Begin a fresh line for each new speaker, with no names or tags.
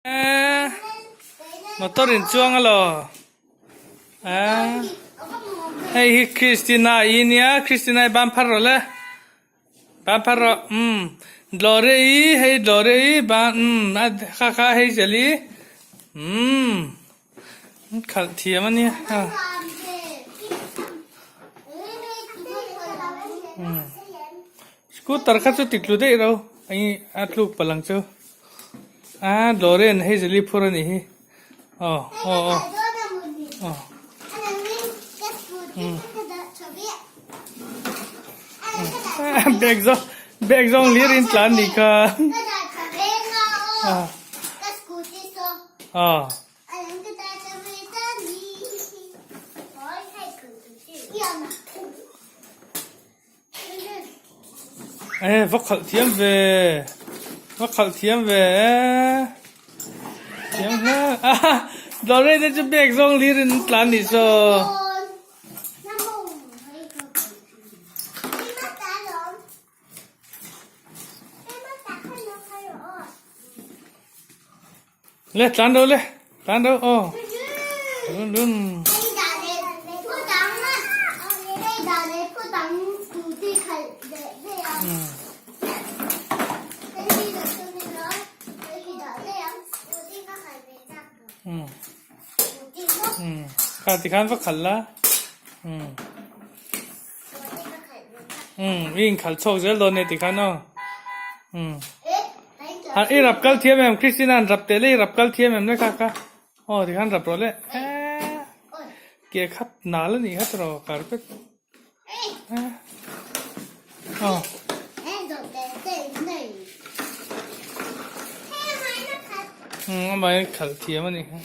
Eh, motor in chuang alo. Eh, hei hi Christina i nia, Christina i ban phar rawh le. Ban phar rawh, um. Dlore i, hei dlore i, ban, um, a kha kha hei zel i. Um. Khalh thiam a nia. Ha. Um. Scooter kha chu ti tlu daih ro, ai a tluk palang chu. A Dorian hei zeli phur a nih hi. Aw aw aw. Aw. Bag zawng bag zawng lir in tlan nih kha. Aw. Eh va khalh thiam ve va khalh thiam ve eh thiam hle a Dore te chu bag zawng lir in an tlan nih saw. Le tlan ro le tlan ro aw run run. Kha tikhan va khal la. Umm i inkhal chhuak zel dawn nia tikhan aw. Umm. A i rap kal thiam em Christina an rap teh le i rap kal thiam em le kha kha. Aw tikhan rap rawh le. Eh. Ke khat nal a nih kha tawh carpet. Eh. Aw. Umm amah hian khalh thiam a nih kha.